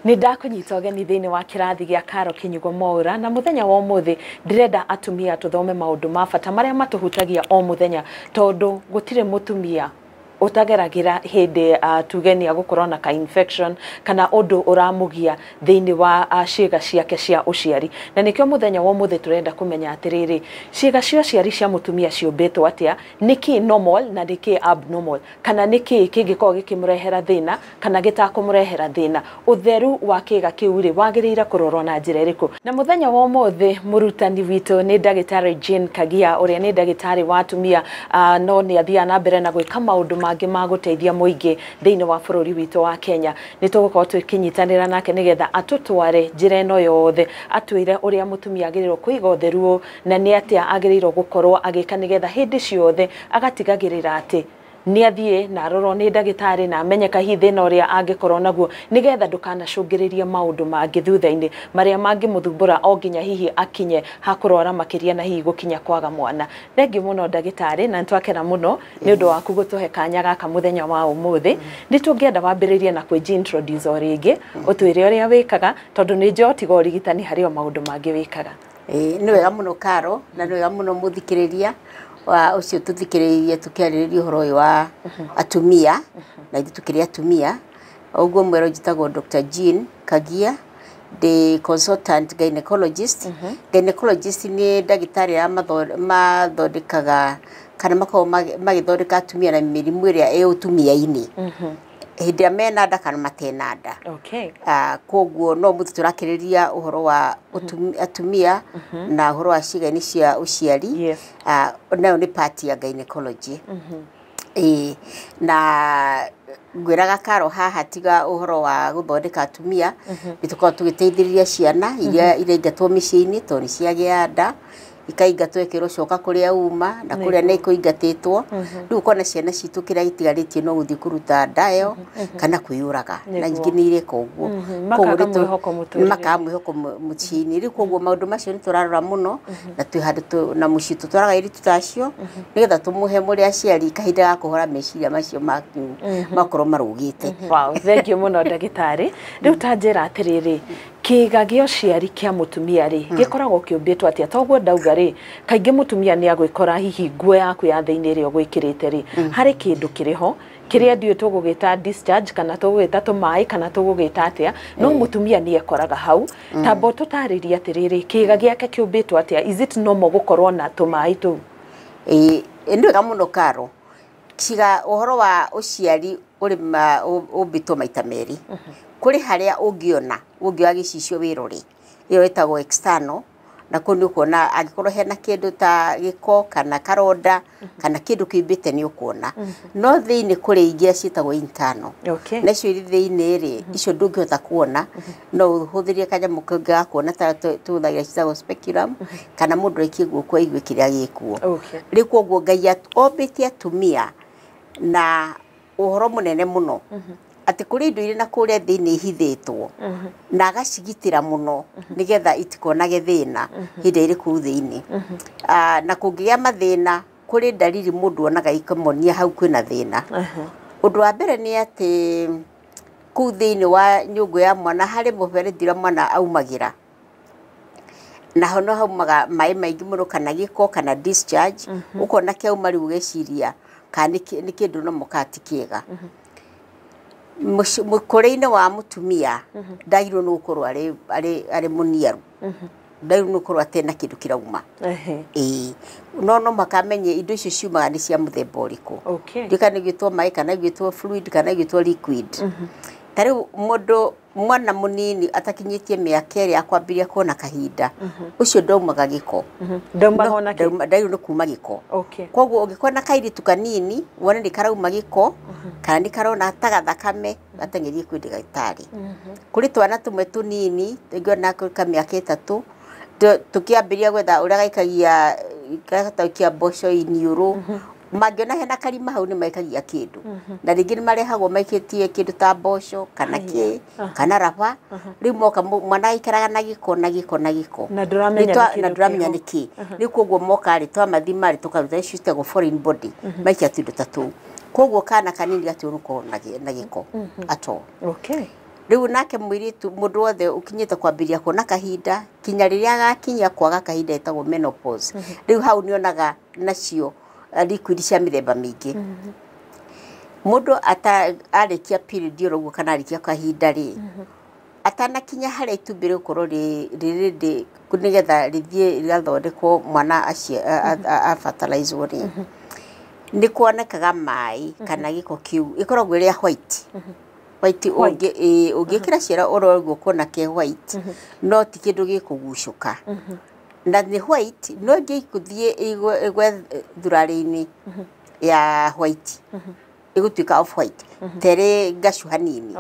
Nĩ ndakũnyita ũgeni thĩinĩ wa kĩrathi gĩa Karo Kinyugo Mwaura, na mũthenya wa ũmũthĩ ndĩrenda atumia tũthome maũndũ ma bata marĩa matũhutagia o mũthenya, tondũ gũtirĩ mũtumia ũtageragĩra hĩndĩ tuge nĩ agũkorwo na ka infection kana ũndũ ũramũgia thĩinĩ wa ciĩga ciake cia ũciari. Na nĩkĩo mũthenya wa ũmũthĩ tũrenda kũmenya atĩrĩrĩ, ciĩga cia ũciari cia mũtumia ciũmbĩtwo atĩa, nĩkĩ normal na nĩkĩ abnormal, kana nĩkĩ kĩngĩkorwo gĩkĩmũrehera thĩna kana gĩtakũmũrehera thĩna. Ũtheru wa kĩga kĩu rĩ wagĩrĩire kũrorwo na njĩra ĩrĩkũ? Na mũthenya wa ũmũthĩ mũrutani witũ nĩ ndagĩtarĩ Jane Kagia, ũrĩa nĩ ndagĩtarĩ wa atumia, no nĩ athiaga na mbere na gwĩka maũndũ mangĩ ma gũteithia mũingĩ thĩinĩ wa bũrũri witũ wa Kenya. Nĩ tũgũkorwo tũkĩnyitanĩra nake nĩgetha atũtware njĩra ĩno yothe, atwĩre ũrĩa mũtumia agĩrĩirwo kũiga ũtheru na nĩ atĩa agĩrĩirwo gũkorwo agĩka nĩgetha hĩndĩ ciothe agatigagĩrĩra atĩ nĩ athiĩ na arorwo nĩ ndagĩtarĩ na amenyeka hihi thĩna ũrĩa angĩkorwo naguo, nĩgetha ndũkanacũngĩrĩrie maũndũ mangĩ thutha-inĩ marĩa mangĩmũthumbũra o nginya hihi akinye hakũrwara makĩria na hihi gũkinya kwaga mwana. Thengiũ mũno ndagĩtarĩ, na nĩtwakena mũno nĩ ũndũ waku gũtũhe kanya gaka mũthenya wa ũmũthĩ. Nĩ tũngĩenda wambĩrĩrie na kwĩji introduce o rĩngĩ, ũtwĩre ũrĩa wĩkaga, tondũ nĩ njũĩ tiga ũrigitani harĩ o maũndũ mangĩ wĩkaga. Nĩ wega mũno Karo, na nĩ wega mũno mũthikĩrĩria wa ũcio tũthikĩrĩirie tũkĩarĩrĩria ũhoro ũyũ wa atumia, na ithuĩ tũkĩrĩ atumia. Ũguo mwerũ njĩtagwo Dr. Jean Kagia, ndĩ consultant gynecologist. Gynecologist nĩ ndagĩtarĩ arĩa mathondekaga kana makoragwo magĩthondeka atumia na mĩrimũ ĩrĩa ĩ ũtumia-inĩ hĩndĩ ĩrĩa mena nda kana matena nda. Koguo no mũthĩ tũrakĩrĩria ũhoro wa atumia na ũhoro wa ciĩga-inĩ cia ũciari. Nayo nĩ part ya gynecology. Ĩĩ, na ngwĩraga Karo haha tiga ũhoro wa gũthondeka atumia, nĩ tũkoragwo tũgĩteithĩrĩria ciana iria iraingatwo mĩciĩ-inĩ tondũ nĩ ciagĩa nda, ikaingatwo ĩkerwo coka kũrĩa uma na kũrĩa nĩ kũingatĩtwo. Rĩu ũkona ciana citũ kĩrĩa gĩtigarĩtie no gũthiĩ kũruta nda ĩyo kana kwĩyũraga, na nyingĩ nĩ ireka ũguo. Makaga mwĩhoko mũtũrĩre. Makaga mwĩhoko mũciĩ-inĩ. Rĩu koguo maũndũ macio nĩ tũrarora mũno, na twĩ handũ na mũciĩ tũtwaraga airĩtu ta acio nĩgetha tũmũhe mũrĩ aciari kahinda ga kũhora meciria macio makorwo marũgĩte. Wow, thank you mũno ndagĩtarĩ. Rĩu ta njĩra atĩrĩrĩ, kĩga gĩa ũciari kĩa mũtumia rĩ gĩkoragwo kĩũmbĩtwo atĩa? Toguo ndauga rĩ, kaingĩ mũtumia nĩ agwĩkora hihi nguo yaku ya thĩinĩ ĩrĩa ũgwĩkĩrĩte rĩ, harĩ kĩndũ kĩrĩ ho kĩrĩa ndiũĩ tũgũgĩta discharge kana tũgũgĩta tũmaĩ kana tũgũgĩta atĩa, no mũtumia nĩ ekoraga hau. Tamba ũtũtarĩrie atĩrĩrĩ, kĩga gĩake kĩũmbĩtwo atĩa? Is it normal gũkorwo na tũmaĩ tũu? Ĩĩ, nĩ wega mũno Karo. Tiga ũhoro wa ũciari ũrĩ ũmbĩtwo maita merĩ. Kũrĩ harĩa ũngĩona ũngĩoya gĩcicio wĩrore, ĩyo ĩtagwo external, na kũu nĩ ũkuona angĩkorwo hena kĩndũ ta gĩko kana karonda kana kĩndũ kĩumbĩte nĩ ũkuona. No thĩinĩ kũrĩ ingĩ ciĩtagwo internal. Na icio irĩ thĩinĩ rĩ, icio ndũngĩhota kuona, no ũhũthĩrie kanyamũ kangĩ ga kuona ta tũhũthagĩra ciĩtagwo speculum, kana mũndũ aikie guoko aigue kĩrĩa gĩkuo. Rĩu koguo Ngai ombĩte atumia na ũhoro mũnene mũno, atĩ kũrĩ indo irĩ na kũrĩa thĩinĩ ihithĩtwo na agacigitĩra mũno nĩgetha itikonage thĩna hĩndĩ ĩrĩa irĩ kũu thĩinĩ. Na kũngĩgĩa mathĩna, kũrĩ ndariri mũndũ onaga ikamonia hau kwĩna thĩna. Ũndũ wa mbere nĩ atĩ kũu thĩinĩ wa nyũngũ ya mwana harĩ mũberethi ũrĩa mwana aumagĩra, naho no haumaga maĩ maingĩ mũno kana gĩko kana discharge, ũkona kĩauma rĩu ũgeciria kana nĩ kĩndũ normal kana ti kĩega. Mũkũrĩ-inĩ wa mũtumia ndagĩrĩirwo nĩ gũkorwo arĩ mũniaru, ndagĩrĩirwo nĩ gũkorwo atarĩ na kĩndũ kĩrauma. Ĩĩ, no no mũhaka amenye indo icio ciumaga nĩ cia mũthemba ũrĩkũ. Ndiũĩ kana igwĩtwo maĩ kana igwĩtwo fluid kana igwĩtwo liquid. Ta rĩu mũndũ mwana mũnini atakinyĩtie mĩaka ĩrĩa akwambĩrĩria kuona kahinda, ũcio ndaumaga gĩko. Ndaumaga ona kĩ? Ndagĩrĩirwo nĩ kuma gĩko. Koguo ũngĩkona kairĩtu kanini wone nĩ karauma gĩko kana nĩ karona ta gathakame, gateng'erie kwĩ ndagĩtarĩ. Kũrĩ twana tũmwe tũnini tũngĩona ka mĩaka 3 tũkĩambĩrĩria gwetha ũrĩa gaikagia gagatokia mboco iniũrũ, mangĩona hena karima hau nĩ maikagia kĩndũ, na rĩngĩ nĩ marehagwo maikĩtie kĩndũ ta mboco kana kĩ kana raba. Rĩu moka mwana aikaraga na gĩko na gĩko na gĩko, na ndũramenya nĩ kĩndũ na ndũramenya kĩho. Nĩ kĩ. Rĩu koguo moka rĩ, twamathima rĩ, tũkaruta icio ciĩtagwo foreign body, maikia tũindo ta tũu. Koguo kana kanini gatiũrũ gũkorwo na gĩko at all. Rĩu nake mũirĩtu mũndũ wothe ũkinyĩte kwambĩrĩria kuona kahinda kinya rĩrĩa agakinya kwaga kahinda ĩtagwo menopause. Rĩu hau nĩonaga nacio liquid cia mĩthemba mĩingĩ. Mũndũ arĩkia period oro ũguo kana arĩkia kahinda rĩ, atanakinya harĩa itumbĩ rĩgũkorwo rĩ ready nĩgetha rĩthiĩ rĩgathondekwo mwana afertilizwo rĩ, nĩ kuonekaga maĩ kana gĩko kĩu ĩkoragwo ĩrĩ ya white. White ũngĩkĩra ciara oro ũguo kuona ke white, no ti kĩndũ gĩkũgucũka. Na nĩ white no ĩngĩgũthiĩ ĩgwe thurarĩ-inĩ ya white, ĩgũtuĩka off white terĩ ngacu hanini.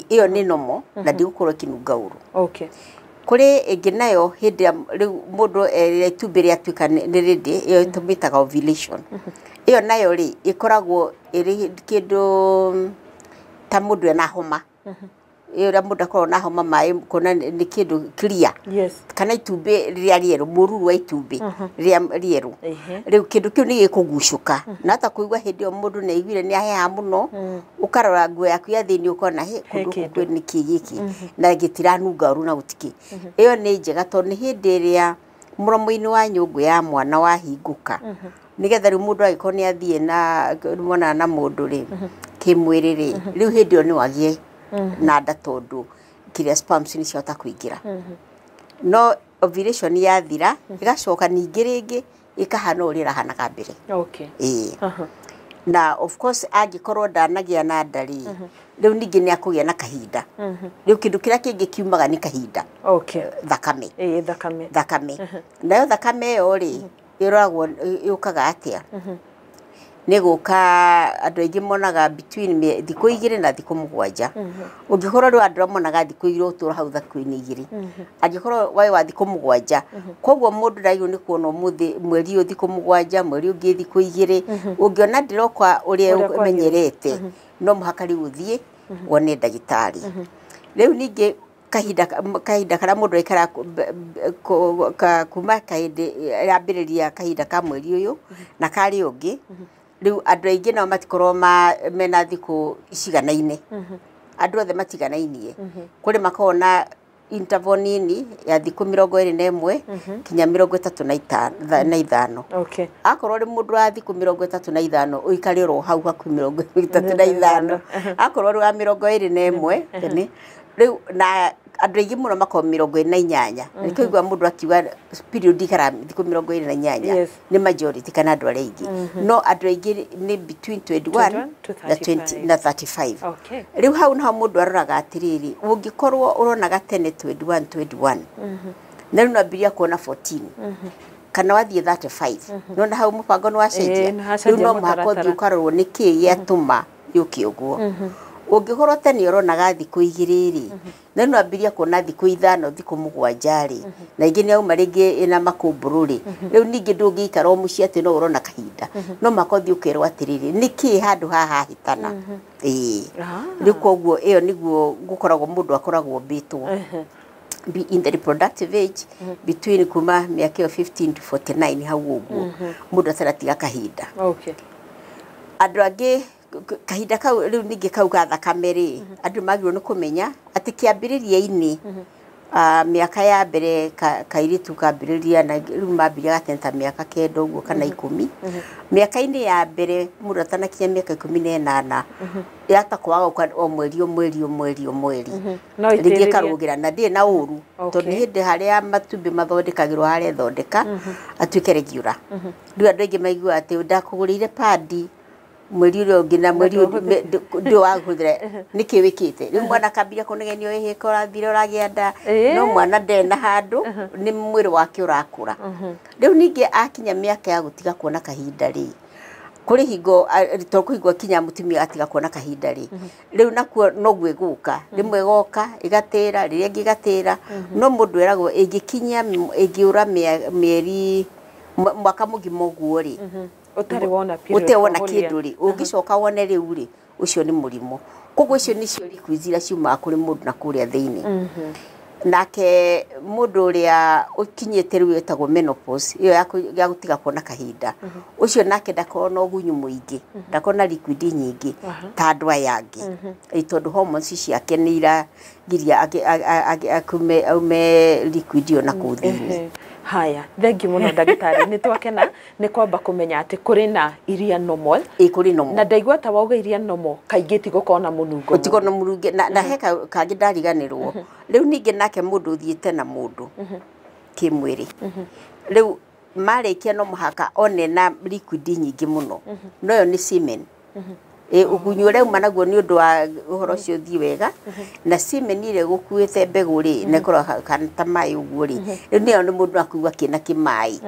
Ĩyo nĩ normal na ndĩgũkorwo ĩkĩnunga ũru. Kũrĩ ĩngĩ nayo hĩndĩ ya rĩu mũndũ itumbĩ rĩatuĩka nĩ ready, ĩyo tũmĩtaga ovulation. Ĩyo nayo rĩ ĩkoragwo ĩrĩ kĩndũ ta mũndũ ena homa. Ĩyo ũrĩa mũndũ akoragwo na homa maĩ kuona nĩ kĩndũ clear. Kana itumbĩ rĩrĩa rĩerũ, mũruru wa itumbĩ rĩrĩa rĩerũ. Rĩu kĩndũ kĩu nĩ gĩkũgucũka. Na hata kũigua hĩndĩ ĩyo mũndũ nĩ aiguire nĩ aheha mũno, ũkarora nguo yaku ya thĩinĩ ũkona hĩ kũndũ gũkũ nĩ kĩ gĩkĩ na gĩtiranunga ũru na gũtikĩ. Ĩyo nĩ njega tondũ nĩ hĩndĩ ĩrĩa mũromo-inĩ wa nyũngũ ya mwana wahingũka. Nĩgetha rĩu mũndũ angĩkorwo nĩ athiĩ na monana na mũndũ rĩ kĩmwĩrĩ rĩ, rĩu hĩndĩ ĩyo no agĩe na nda tondũ kĩrĩa sperms nĩ ciahota kũingĩra. No ovulation yathira ĩgacoka ningĩ rĩngĩ ĩkahana ũrĩa ĩrahanaga mbere. Ĩĩ. Na of course angĩkorwo ndanagĩa na nda rĩ, rĩu ningĩ nĩ akũgĩa na kahinda. Rĩu kĩndũ kĩrĩa kĩngĩ kiumaga nĩ kahinda. Thakame. Ĩĩ, thakame. Thakame. Nayo thakame ĩyo rĩ, ĩroragwo yũkaga atĩa? Nĩ gũka andũ aingĩ monaga between thikũ 2 na thikũ 7. Ũngĩkorwo rĩu andũ arĩa monaga thikũ 2 ũtũra hau thikũ-inĩ 2. Angĩkorwo waĩ wa thikũ 7, koguo mũndũ ndagĩrĩirwo nĩ kuona ũmũthĩ mweri ũyũ thikũ 7, mweri ũngĩ thikũ 2. Ũngĩona ndĩroka ũrĩa ũmenyerete, no mũhaka rĩu ũthiĩ wone ndagĩtarĩ. Rĩu ningĩ kahinda karĩa mũndũ aikaraga kuma kahĩndĩ yambĩrĩria kahinda ka mweri ũyũ na karĩa ũngĩ, rĩu andũ aingĩ nao matikorwo mena thikũ ciganaine. Andũ othe matiganainie. Kũrĩ makoragwo na interval nini ya thikũ 21 kinya 35. Akorwo nĩ mũndũ wa thikũ 35 ũikare oro hau hakuhĩ 35. Akorwo nĩ wa 21 rĩu na andũ aingĩ mũno makoragwo 28. Nĩkĩo ũiguaga mũndũ akiuga period ikaraga thikũ 28. Nĩ majority kana andũ arĩa aingĩ. No andũ aingĩ nĩ between 21 na 20 na 35. Rĩu hau naho mũndũ aroraga atĩrĩrĩ, ũngĩkorwo ũronaga tene 21 21. Na rĩu nwambĩrĩria kuona 14. Kana wathiĩ 35. Nĩwona hau mũbango nĩ wacenjia. Rĩu no mũhaka ũthiĩ ũkarorwo nĩkĩĩ gĩatũma yũke ũguo. Ũngĩkorwo tene ũronaga thikũ 2 rĩ, na rĩu nwambĩrĩria kuona thikũ 5 thikũ 7 rĩ, na ingĩ nĩ yauma rĩngĩ ĩna makũmbũrũ rĩ, rĩu ningĩ ndũngĩikara o mũciĩ atĩ no ũrona kahinda. No mũhaka ũthiĩ ũkerwo atĩrĩrĩ, nĩkĩĩ handũ haha hahĩtana. Ĩĩ. Rĩu koguo ĩyo nĩguo gũkoragwo mũndũ akoragwo ombĩtwo. Be in the reproductive age between kuma mĩaka ĩyo 15 to 49 hau ũguo mũndũ ataratiga kahinda. Andũ angĩ kahinda kau rĩu ningĩ kau ga thakame rĩ, andũ magĩrĩirwo nĩ kũmenya atĩ kĩambĩrĩria-inĩ mĩaka ya mbere kairĩtu kambĩrĩria na rĩu mambĩrĩria gatene ta mĩaka 9 ũguo kana 10. Mĩaka-inĩ ya mbere mũndũ atanakinya mĩaka 18 yata kwaga gũka o mweri o mweri o mweri o mweri. Rĩngĩ ĩkarũgĩra na ndĩrĩ na ũru tondũ nĩ hĩndĩ harĩa matumbĩ mathondekagĩrwo harĩa ethondeka atuĩke regular. Rĩu andũ aingĩ maiguaga atĩ ndakũgũrĩire padi mweri ũrĩa ũngĩ na mweri ũyũ ndũ wahũthĩra nĩkĩ wĩkĩte. Rĩu mwana akambia kũnegenio ĩhĩ ũrathire ũragĩa nda, no mwana ndarĩ na handũ nĩ mwĩrĩ wake ũrakũra. Rĩu ningĩ akinya mĩaka ya gũtiga kuona kahinda rĩ, kũrĩ hingo to kũhingo kinya mũtumia atiga kuona kahinda rĩ, rĩu nakuo noguo ĩgũka, rĩmwe ĩgoka ĩgatĩra, rĩrĩa ĩngĩ ĩgatĩra, no mũndũ eragwo ĩngĩkinya ĩngĩũra mĩeri mwaka mũgima ũguo rĩ, Ũtarĩ wona period ũtarĩ wona kĩndũ rĩ, ũngĩcoka wone rĩu rĩ, ũcio nĩ mũrimũ. Koguo icio nĩcio liquids iria ciumaga kũrĩ mũndũ na kũrĩa thĩinĩ. Nake mũndũ ũrĩa ũkinyĩte rĩu ĩtagwo menopause, ĩyo ya gũtiga kuona kahinda, ũcio nake ndakorwo na ũgunyu mũingĩ, ndakorwo na liquid nyingĩ ta andũ aya angĩ. Tondũ hormones ciake nĩ iragiria aume liquid ĩyo na kũu thĩinĩ. Haya, thengiũ mũno ndagĩtarĩ, nĩ twakena nĩ kwamba kũmenya atĩ kũrĩ na iria normal. Ĩ kũrĩ normal. Na ndaigua ta wauga iria normal kaingĩ tigũkorwo na mũnungo. Gũtikorwo na mũnungo na he kangĩ ndariganĩrwo. Rĩu ningĩ nake mũndũ ũthiĩte na mũndũ kĩmwĩrĩ, rĩu marĩkia no mũhaka one na liquid nyingĩ mũno, no ĩyo nĩ semen. Ũgunyu ũrĩa uma naguo nĩ ũndũ wa ũhoro ũcio ũthiĩ wega, na semen ĩrĩa ĩgũkuĩte mbegũ rĩ, na ĩkoragwo kana ta maĩ ũguo rĩ, rĩu nĩyo nĩ mũndũ akũigua kĩna kĩmaĩ.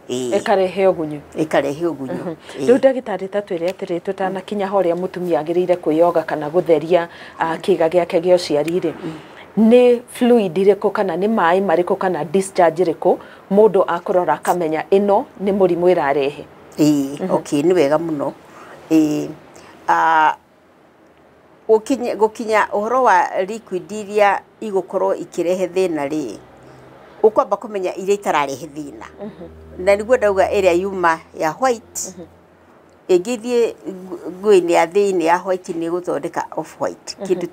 Ĩkarehe ũgunyu. Ĩkarehe ũgunyu. Rĩu ndagĩtarĩ ta twĩre atĩrĩ, tũtanakinya ho ũrĩa mũtumia agĩrĩire kwĩyoga kana gũtheria kĩĩga gĩake gĩa ũciari rĩ, nĩ fluid ĩrĩkũ kana nĩ maĩ marĩkũ kana discharge ĩrĩkũ mũndũ akũrora akamenya ĩno nĩ mũrimũ ĩrarehe? Okay, nĩ wega mũno. Gũkinya ũhoro wa liquid iria igũkorwo ikĩrehe thĩna rĩ, ũkwamba kũmenya iria itararehe thĩna. Na nĩguo ndauga ĩrĩa yuma ya white, ĩngĩthiĩ nguo-inĩ ya thĩinĩ ya white nĩ ĩgũthondeka off white, kĩndũ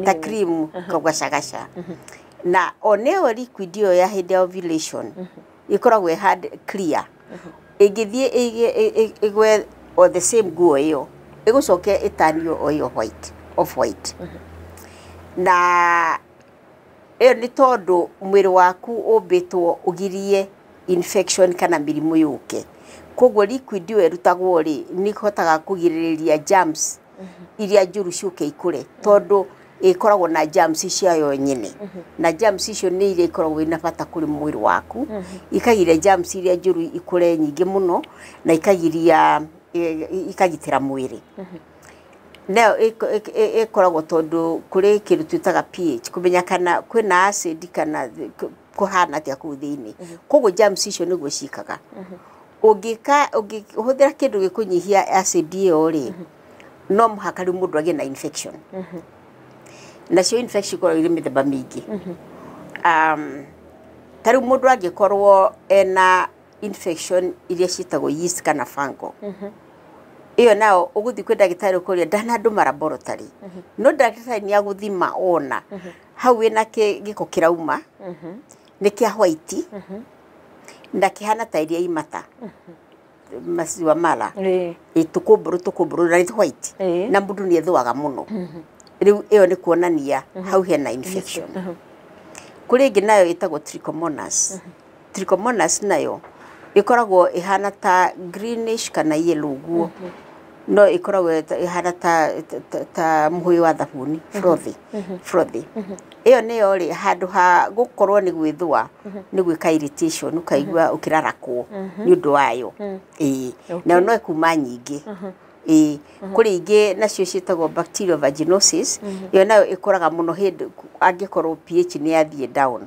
ta cream kũgacagaca. Na one ĩyo liquid ĩyo ya hĩndĩ ya ovulation ĩkoragwo ĩ hard clear, ĩngĩthiĩ ĩgwe o the same nguo ĩyo, ĩgũcoke ĩtanio o ĩyo white, off white. Na ĩyo nĩ tondũ mwĩrĩ waku ũmbĩtwo ũgirie infection kana mĩrimũ yũke. Koguo liquid ĩyo ĩrutagwo rĩ, nĩ ĩhotaga kũgirĩrĩria germs iria njũru ciũke ikũre, tondũ ĩkoragwo na germs ciayo nyene. Na germs icio nĩ iria ikoragwo ina bata kũrĩ mwĩrĩ waku, ikagiria germs iria njũru ikũre nyingĩ mũno, na ikagiria ikagitĩra mwĩrĩ. Nayo ĩkoragwo tondũ kũrĩ kĩndũ twĩtaga pH, kũmenya kana kwĩna acid kana kũhana atĩa kũu thĩinĩ. Koguo germs icio nĩguo ciĩkaga. Ũngĩka ũngĩhũthĩra kĩndũ gĩkũnyihia acid ĩyo rĩ, no mũhaka rĩu mũndũ agĩe na infection. Nacio infection ikoragwo irĩ mĩthemba mĩingĩ. Ta rĩu mũndũ angĩkorwo ena infection iria ciĩtagwo yeast kana fungal, ĩyo nayo ũgũthiĩ kwĩ ndagĩtarĩ ũkũria ndanandũma laboratory, no ndagĩtarĩ nĩ agũthima ona hau wĩna gĩko kĩrauma nĩ kĩa white na kĩhana ta iria imata maziwa mala, tũkũmbũrũ tũkũmbũrũ na nĩ white, na mũndũ nĩ ethũaga mũno. Rĩu ĩyo nĩ kuonania hau hena infection. Kũrĩ ĩngĩ nayo ĩtagwo trichomonas. Trichomonas nayo ĩkoragwo ĩhana ta greenish kana yellow ũguo, no ĩkoragwo ĩhana ta mũhũyũ wa thabuni, frothy frothy. Ĩyo nĩyo rĩ, handũ ha gũkorwo nĩ gwĩthũa, nĩ gwĩka irritation, ũkaigua ũkĩrarakwo nĩ ũndũ wayo. Nayo no ĩkuma nyingĩ. Kũrĩ ingĩ nacio ciĩtagwo bacterial vaginosis, ĩyo nayo ĩkũraga mũno hĩndĩ angĩkorwo pH nĩ yathiĩ down.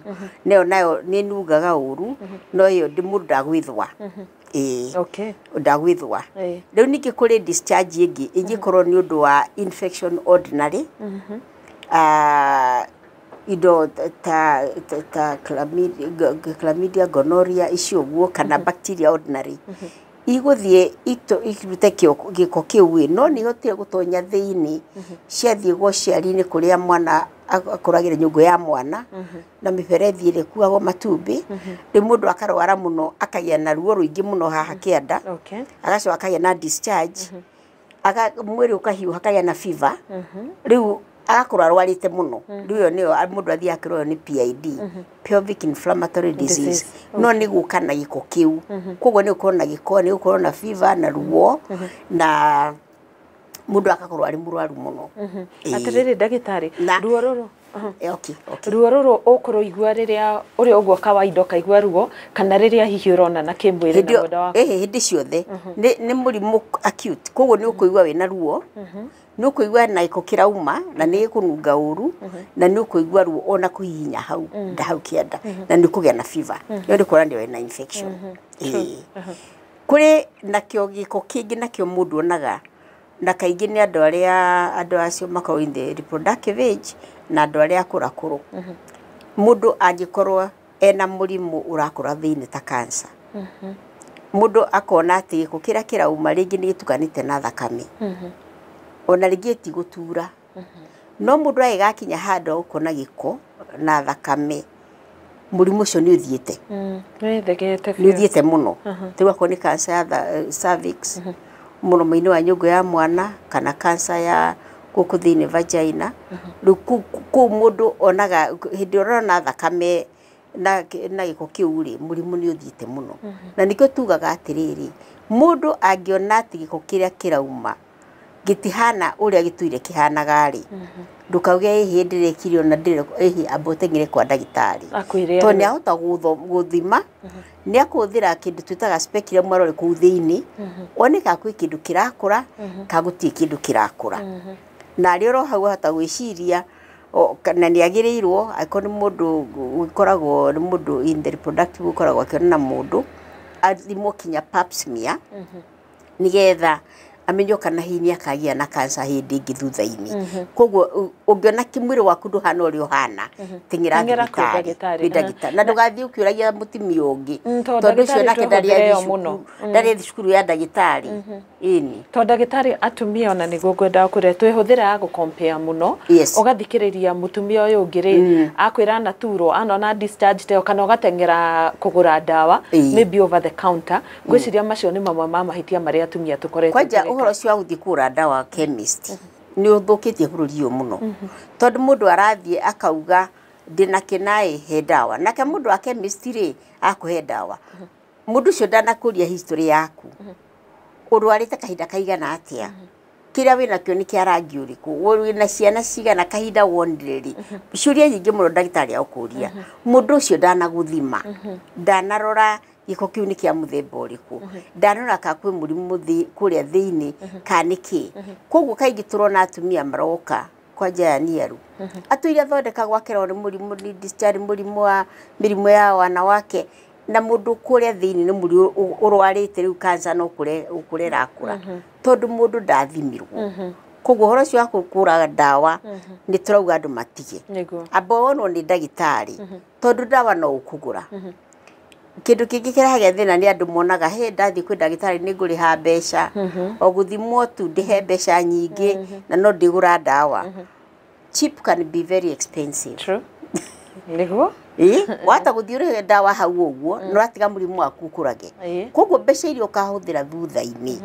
Nayo nayo nĩ ĩnungaga ũru, no ĩyo mũndũ ndagwĩthũa. Ndagwĩthũa. Rĩu ningĩ kũrĩ discharge ĩngĩ ĩngĩkorwo nĩ ũndũ wa infection ordinary, indo ta chlamydia, gonorrhea icio ũguo, kana bacteria ordinary, igũthiĩ irute gĩko kĩu ĩ, no nĩ ihotire gũtonya thĩinĩ, ciathiĩ gwa ũciari-inĩ kũrĩa mwana akũragĩra nyũngũ ya mwana na mĩberethi ĩrĩa ĩkuagwo matumbĩ, rĩu mũndũ akarwara mũno, akagĩa na ruo rũingĩ mũno haha kĩanda, agacoka akagĩa na discharge, mwĩrĩ ũkahiũha, akagĩa na fever, rĩu agakorwo arwarĩte mũno. Rĩu ĩyo nĩyo mũndũ athiaga akĩrorwo nĩ PID, pelvic inflammatory disease, no nĩ gũka na gĩko kĩu. Koguo nĩ gũkorwo na gĩko, nĩ gũkorwo na fever na ruo, na mũndũ agakorwo arĩ mũrwaru mũno. Atĩrĩrĩ ndagĩtarĩ, ruo rũrũ ruo rũrũ ũkũrũigua rĩrĩa ũrĩ ũguo kawaida ũkaigua ruo, kana rĩrĩa hihi ũrona na kĩmwĩrĩ na mwenda waku? Hĩndĩ ciothe nĩ mũrimũ acute, koguo nĩ ũkũigua wĩna ruo, nĩ ũkũigua na gĩko kĩrauma, na nĩ gĩkũnunga ũru, na nĩ ũkũigua ruo ona kũhihinya hau nda hau kĩanda, na nĩ ũkũgĩa na fever. Ĩyo nĩ kuonania wĩna infection. Kũrĩ nakĩo gĩko kĩngĩ nakĩo mũndũ onaga, na kaingĩ nĩ andũ arĩa andũ acio makoragwo in the reproductive age, Na andũ arĩa akũrakũrũ. Mũndũ angĩkorwo ena mũrimũ ũrakũra thĩinĩ ta cancer, mũndũ akona atĩ gĩko kĩrĩa kĩrauma rĩngĩ nĩ gĩtukanĩte na thakame, ona rĩngĩ tigũtura, no mũndũ agĩgakinya handũ agũkona gĩko na thakame, mũrimũ ũcio nĩ ũthiĩte. Nĩ ũthiĩte mũno. Rĩu akorwo nĩ cancer ya cervix, mũromo-inĩ wa nyũngũ ya mwana, kana cancer ya gũkũ thĩinĩ vagina. Rĩu kũu mũndũ onaga hĩndĩ ĩrĩa ũrona thakame na gĩko kĩu rĩ, mũrimũ nĩ ũthiĩte mũno. Na nĩkĩo tugaga atĩrĩrĩ, mũndũ angĩona atĩ gĩko kĩrĩa kĩrauma gĩtihana ũrĩa gĩtũire kĩhanaga rĩ, ndũkauge ĩhĩ ndĩrekire ona ĩhĩ, amba ũteng'ere kwa ndagĩtarĩ, tondũ nĩ ahota gũthima, nĩ akũhũthĩra kĩndũ twĩtaga speculum arore kũu thĩinĩ, one kana kwĩ kĩndũ kĩrakũra kana gũtirĩ kĩndũ kĩrakũra. Na arĩ oro hau ahota gwĩciria na nĩ agĩrĩirwo, angĩkorwo nĩ mũndũ ũkoragwo nĩ mũndũ in the reproductive ũkoragwo akĩonana na mũndũ, athimwo kinya pap smear, nĩgetha amenywo kana hihi nĩ akagĩa na cancer hĩndĩ ĩngĩ thutha-inĩ. Koguo ũngĩona mwĩrĩ waku ndũhana ũrĩa ũhana, teng'era thibitarĩ kwĩ ndagĩtarĩ, na ndũgathiĩ ũkĩũragia mũtumia ũngĩ, tondũ ũcio nake ndarĩ athiĩ cukuru ya ndagĩtarĩ. Ĩni to ndagĩtarĩ atumia ona nĩguo ngwendaga kũrĩa twĩhũthĩra gũ compare mũno. Ũgathikĩrĩria mũtumia ũyũ ũngĩ rĩ, akwĩra anaturwo, anona discharge teo, kana ũgateng'era kũgũra ndawa maybe over the counter. Ngwĩciria macio nĩ mamwe ma mahĩtia marĩa atumia tũkoretwo. Kwanja ũhoro ũcio wa gũthiĩ kũgũra ndawa chemist nĩ ũthũkĩtie bũrũri ũyũ mũno, tondũ mũndũ arathiĩ akauga ndĩna kĩnaĩ, he ndawa, nake mũndũ wa chemist rĩ akũhe ndawa. Mũndũ ũcio ndanakũria history yaku, ũrwarĩte kahinda kaigana atĩa, kĩrĩa wĩnakĩo nĩ kĩa rangi ũrĩkũ, wĩna ciana cigana, kahinda wonire rĩ, ciũria nyingĩ mũno ndagĩtarĩ agũkũria. Mũndũ ũcio ndanagũthima, ndanarora gĩko kĩu nĩ kĩa mũthemba ũrĩkũ, ndanarora kana kwĩ mũrimũ kũrĩa thĩinĩ kana nĩ kĩ. Koguo kaingĩ tũrona atumia maroka kwanja ya niaru, atũire athondekagwo akerwo nĩ mũrimũ, nĩ discharge, mũrimũ wa mĩrimũ ya wanawake, na mũndũ kũrĩa thĩinĩ nĩ mũrimũ ũrwarĩte rĩu cancer no kũrĩa ĩrakũra, tondũ mũndũ ndathimirwo. Koguo ũhoro ũcio wa kũgũra ndawa nĩ tũrauga andũ matige, amba wonwo nĩ ndagĩtarĩ, tondũ ndawa no ũkũgũra. Kĩndũ kĩngĩ kĩrehaga thĩna nĩ andũ monaga he ndathiĩ kwĩ ndagĩtarĩ nĩ ngũrĩha mbeca, o gũthimwo tu ndĩhe mbeca nyingĩ na no ndĩgũra ndawa. Cheap can be very expensive. True. Nĩguo? Wahota gũthiĩ ũrĩhe ndawa hau ũguo, na ũratiga mũrimũ waku ũkũrage. Koguo mbeca iria ũkahũthĩra thutha-inĩ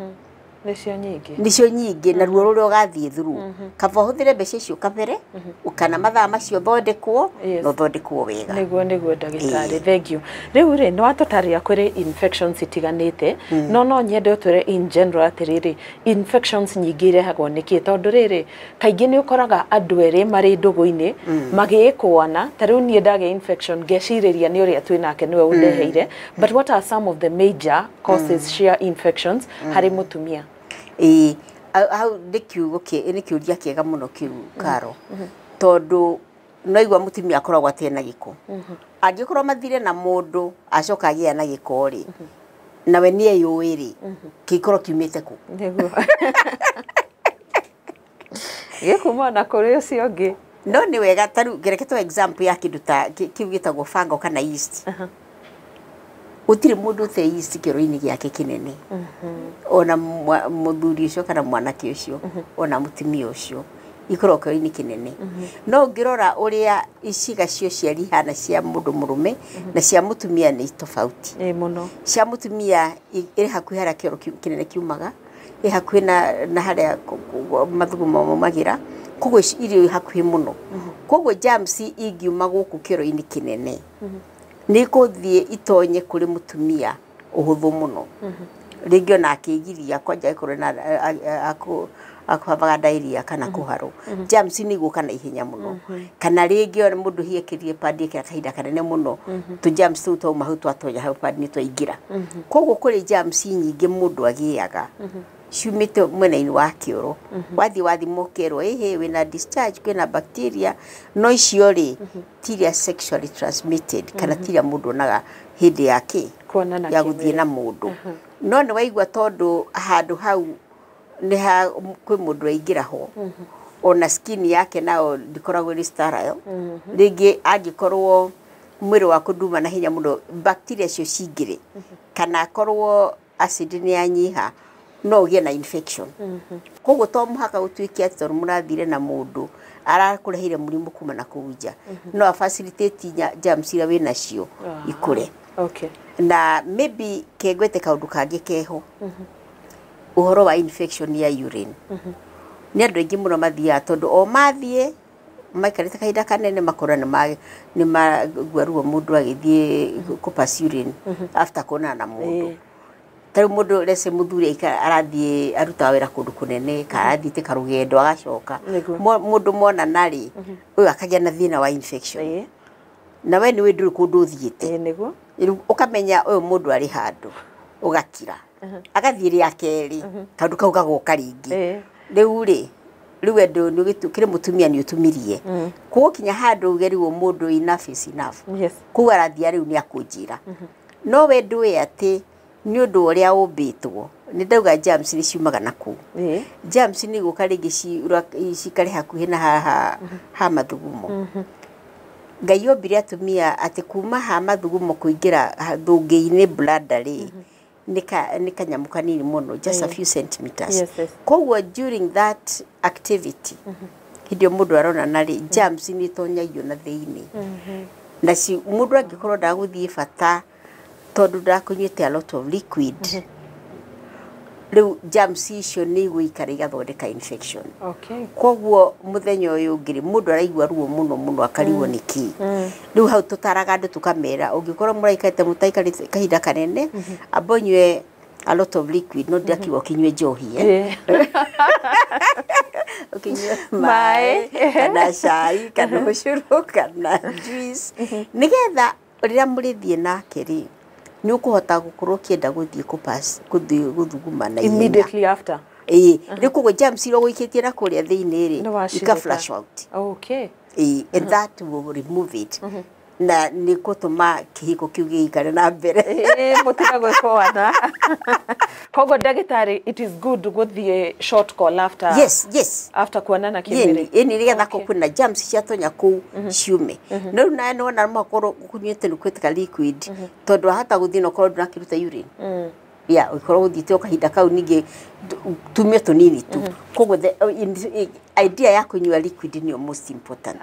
nĩcio nyingĩ, nĩcio nyingĩ, na ruo rũrĩa ũgathiĩ through. Kaba ũhũthĩre mbeca icio kabere, kana mathaa macio ũthondekwo, na ũthondekwo wega. Nĩguo, nĩguo ndagĩtarĩ, thank you. Rĩu rĩ, nĩ watũtarĩria kũrĩ infections itiganĩte, no nyende ũtwĩre in general atĩrĩrĩ, infections nyingĩ irehagwo nĩkĩ? Tondũ rĩrĩ, kaingĩ nĩ ũkoraga andũ erĩ marĩ ndũgũ-inĩ magĩĩkũana, ta rĩu niĩ ndagĩa infection ngecirĩria nĩ ũrĩa twĩ nake nĩwe ũndeheire, but what are some of the major causes cia infections harĩ mũtumia? Ĩĩ, hau nĩ kiugo nĩ kĩũria kĩega mũno kĩu, Karo, tondũ no igua mũtumia akoragwo atarĩ na gĩko, angĩkorwo mathire na mũndũ acoka agĩa na gĩko rĩ, nawe nĩ eyũĩ rĩ, kĩkorwo kiumĩte kũ? Nĩguo gĩkuma na kũrĩ ũcio ũngĩ. No nĩ wega ta rĩu ngereke tũ example ya kĩndũ ta kĩu gĩtagwo fungal kana yeast. Gũtirĩ mũndũ ũte yeast kĩoro-inĩ gĩake kĩnene, ona mũthuri ũcio kana mwanake ũcio, ona mũtumia ũcio, ikoragwo kĩoro-inĩ kĩnene. No ũngĩrora ũrĩa iciga cia ũciari ihana cia mũndũ mũrũme na cia mũtumia nĩ tofauti. Ĩĩ mũno. Cia mũtumia ĩrĩ hakuhĩ harĩa kĩoro kĩnene kiumaga, ĩ hakuhĩ na harĩa mathugumo maumagĩra, koguo irĩ hakuhĩ mũno. Koguo germs ingiuma gũkũ kĩoro-inĩ kĩnene nĩ ikũthiĩ itonye kũrĩ mũtumia ũhũthũ mũno, rĩngĩ ona akĩgiria kwanja ĩkorwo na akũhavaga diarrhea kana kũharwo, germs nĩ igũka na ihenya mũno. Kana rĩngĩ ona mũndũ hihi ekĩrire pad ĩkĩra kahinda kanene mũno, tũ germs tũu twauma hau twatonya hau pad nĩ twaingĩra. Koguo kũrĩ germs nyingĩ mũndũ agĩaga ciumĩte mwena-inĩ wa kĩoro, wathiĩ wathimwo ũkerwo ĩhĩ wĩna discharge, kwĩna bacteria, no icio rĩ ti iria sexually transmitted, kana ti iria mũndũ onaga hĩndĩ ya kĩ Kuonana ya gũthiĩ kĩmwĩrĩ. na mũndũ. No nĩ waigua tondũ handũ hau nĩ ha kwĩ mũndũ waingĩra ho. Ona skin yake nao ndĩkoragwo ĩrĩ sterile. Rĩngĩ angĩkorwo mwĩrĩ waku nduma na hinya mũno, bacteria icio cingĩre, kana akorwo acid nĩ yanyiha, no ũgĩe na infection. Koguo to mũhaka gũtuĩke atĩ tondũ mũrathire na mũndũ arakũreheire mũrimũ kuma na kũu nja, no a facilitate germs iria wĩ nacio ikũre. Na maybe kengwete kaũndũ kangĩ keho, ũhoro wa infection ya urine. Nĩ andũ aingĩ mũno mathiaga tondũ o mathiĩ maikarĩte kahinda kanene makora nĩ magua ruo mũndũ agĩthiĩ kũ pass urine after kuonana na mũndũ. Ta rĩu mũndũ rece mũthuri arathiĩ arutaga wĩra kũndũ kũnene, kana arathiĩte karũgendo agacoka. Mũndũ monana rĩ, ũyũ akagĩa na thĩna wa infection. Na we nĩũĩ ndũrĩ kũndũ ũthiĩte. Rĩu ũkamenya ũyũ mũndũ arĩ handũ, ũgakira. Agathiĩ rĩa kerĩ, kaũndũ kau gagoka rĩngĩ. Rĩu rĩ, rĩu we kĩrĩ mũtumia nĩ ũtumirie. Koguo kinya handũ uge rĩu mũndũ enough is enough. Koguo arathiĩ rĩu nĩ akũnjĩra. No we ndũĩ atĩ nĩ ũndũ ũrĩa ũmbĩtwo, nĩ ndauga germs nĩ ciumaga na kũu. Germs nĩ igũka rĩngĩ cikare hakuhĩ na haha ha mathugumo. Ngai ombire atumia atĩ kuma ha mathugumo kũingĩra thũngĩ-inĩ bladder rĩ, nĩ kanyamũ kanini mũno, just a few centimeters. Koguo during that activity, hĩndĩ ĩyo mũndũ aronana rĩ, germs nĩ itonyagio na thĩinĩ. Na mũndũ angĩkorwo ndagũthiĩ bata tondũ ndakũnyuĩte a lot of liquid, rĩu germs icio nĩ igũikara igathondeka infection. Koguo mũthenya ũyũ ũngĩ rĩ, mũndũ araigua ruo mũno mũno akarigwo nĩ kĩ. Rĩu hau tũtaraga andũ tũkamera ũngĩkorwo mũraikarĩte mũtaikarĩte kahinda kanene, amba ũnyue a lot of liquid, no ndirakiuga ũkĩnyue njohi, ũkĩnyue maĩ kana cai kana ũcũrũ kana juice, nĩgetha rĩrĩa mũrĩthiĩ nake rĩ, nĩ ũkũhota gũkorwo ũkĩenda gũthiĩ kũ-pass, gũthiĩ gũthuguma na ihenya. Immediately after. Ĩĩ, rĩu koguo germs iria ũgũikĩtie na kũrĩa thĩinĩ rĩ, ika flash out. Ĩĩ, and that will remove it. Na nĩ gũtũma kĩhiko kĩu gĩikare na mbere. Mũtiga gwĩkoana. Koguo ndagĩtarĩ, it is good gũthiĩ short call after. Yes, yes. After kuonana kĩmwĩrĩ. Ĩni nĩgetha kwĩna germs ciatonya kũu ciume. No rĩu nawe nĩwona mũkorwo ũkũnyuĩte nĩ kwĩtĩka liquid, tondũ wahota gũthiĩ na ũkorwo ndũrakĩruta urine. Yeah, ũkorwo ũthiĩte o kahinda kau ningĩ tumie tũnini tu. Koguo the idea ya kũnyua liquid nĩyo most important.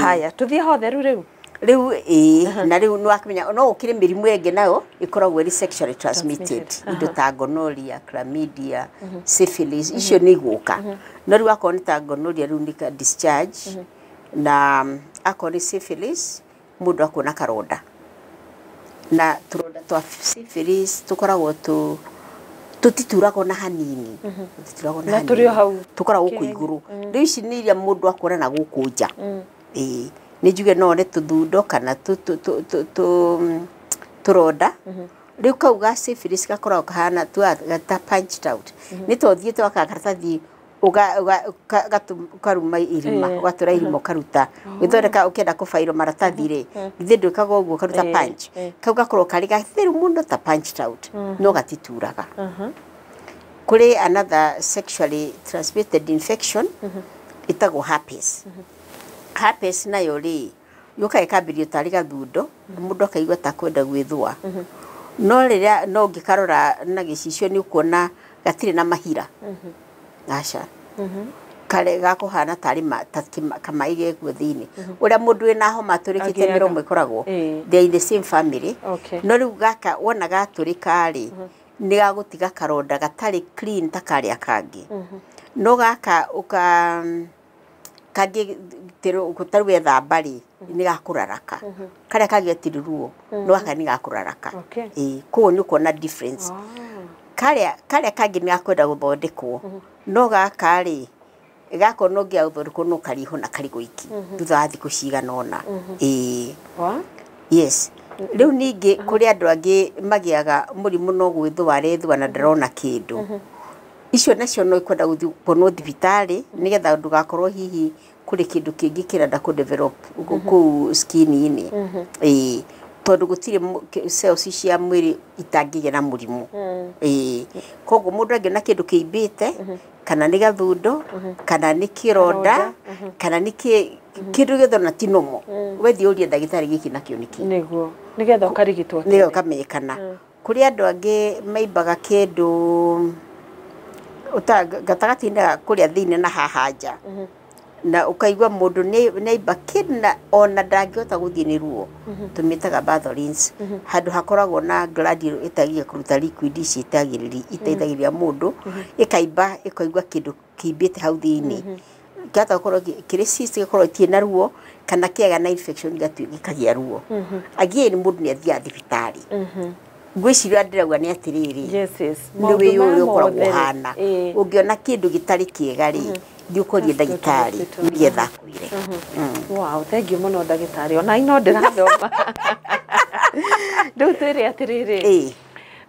Haya, tũthiĩ hotheru rĩu. Rĩu ĩĩ, na rĩu nĩ wakĩmenya no gũkĩrĩ mĩrimũ ĩngĩ nayo ĩkoragwo ĩrĩ sexually transmitted, indo ta gonorrhea, chlamydia, syphilis, icio nĩ igũka. No rĩu akorwo nĩ ta gonorrhea rĩu nĩ discharge, na akorwo nĩ syphilis mũndũ akuona karonda. Na tũronda twa syphilis tũkoragwo tũtituragwo na hanini. Tũtituragwo na hanini. Na tũrĩ o hau. Tũkoragwo gũkũ igũrũ. Rĩu ici nĩ iria mũndũ akuona na gũkũ nja. Ĩĩ. Nĩ njuge no one tũthundo kana tũronda. Rĩu kau ga syphilis gakoragwo kahana ta punched out. Nĩ ta ũthiĩte waka karatathi ũkaruma irima, ũgatũra irima ũkaruta. Ũgĩthondeka ũkĩenda kũbairwo maratathi rĩ, githĩ ndwĩkaga ũguo ũkaruta punch. Kau gakoragwo karĩ gatheru mũno ta punched out, no gatituraga. Kũrĩ another sexually transmitted infection ĩtagwo herpes. Herpes nayo rĩ, yũkaga ĩkambĩrĩria tarĩ gathundo, mũndũ akaigua ta kwenda gwĩthũa. No rĩrĩa no ũngĩkarora na gĩcicio nĩ ũkuona gatirĩ na mahira. Aca. Kare gakũhana tarĩ kamaĩ gekuo thĩinĩ. Ũrĩa mũndũ wĩna homa atũrĩkĩte mĩromo ĩkoragwo, they are in the same family. No rĩu gaka wona gatũrĩka rĩ, nĩ gagũtiga karonda gatarĩ clean ta karĩa kangĩ. No gaka ũka kangĩ tarĩu wethamba rĩ, nĩ gakũraraka. Karĩa kangĩ gatirĩ ruo, no gaka nĩ gakũraraka. Ĩĩ, koguo nĩ ũkuona difference. Karĩa kangĩ nĩ gakwenda gũthondekwo, no gaka rĩ, gako no ngĩa gũthondekwo no karĩhona karĩ gwiki thutha wa thikũ cigana ũna. Ĩĩ. Yes. Rĩu ningĩ kũrĩ andũ angĩ magĩaga mũrimũ no gwĩthũa arethũa na ndarona kĩndũ. Icio nacio no ikwenda gũthiĩ kuonwo thibitarĩ nĩgetha ndũgakorwo hihi kũrĩ kĩndũ kĩngĩ kĩrenda kũ develop kũu skin-inĩ. Ĩĩ, tondũ gũtirĩ cells cia mwĩrĩ itangĩgĩa na mũrimũ. Ĩĩ, koguo mũndũ angĩona kĩndũ kĩimbĩte Kana nĩ gathundo, kana nĩ kĩronda, kana nĩ kĩndũ gĩothe, ona ti normal, wethiĩ ũrie ndagĩtarĩ gĩkĩ nakĩo nĩ kĩ. Nĩguo nĩgetha ũkarigitwo Nĩgetha tene. Ũkamenyekana. Kũrĩ andũ angĩ maimbaga kĩndũ gatagatĩ-inĩ ga kũrĩa thĩinĩ na haha nja, na ũkaigua mũndũ nĩ aimba kĩndũ na ona ndangĩhota gũthiĩ nĩ ruo. Tũmĩtaga Bartholins, handũ hakoragwo na gland ĩtagia kũruta liquid ici iteithagĩrĩria mũndũ, ĩkaimba, ĩkaigua kĩndũ kĩimbĩte hau thĩinĩ. Kĩahota gũkorwo kĩrĩ cyst, gĩgakorwo gĩtirĩ na ruo, kana kĩagĩa na infection gĩkagĩa ruo. Again, mũndũ nĩ athiaga thibitarĩ. Ngwĩciria ndĩrauga nĩ atĩrĩrĩ, nĩ Maũndũ wĩyũĩ maya ũkoragwo mothe rĩ, ũhana. Ũngĩona kĩndũ gĩtarĩ kĩega rĩ, thiĩ ũkorie Just go to ndagĩtarĩ hospital. Nĩgetha akwĩre. Wow, thank you mũno ndagĩtarĩ. Ona ino ndĩrathoma. Rĩu twĩre atĩrĩrĩ,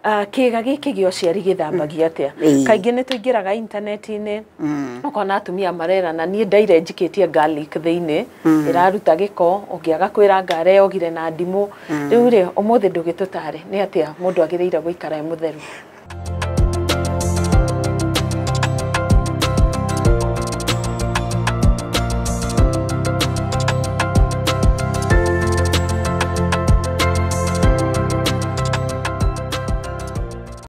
kĩga gĩkĩ gĩa ũciari gĩthambagio atĩa? Kaingĩ nĩ tũingĩraga intaneti-inĩ, ũkona atumia marerana, niĩ ndaire njikĩtie garlic thĩinĩ, ĩraruta gĩko, ũngĩ agakwĩra ngare yogire na ndimũ. Rĩu rĩ, ũmũthĩ ndũgĩtũtare nĩ atĩa mũndũ agĩrĩire gũikara e mũtheru?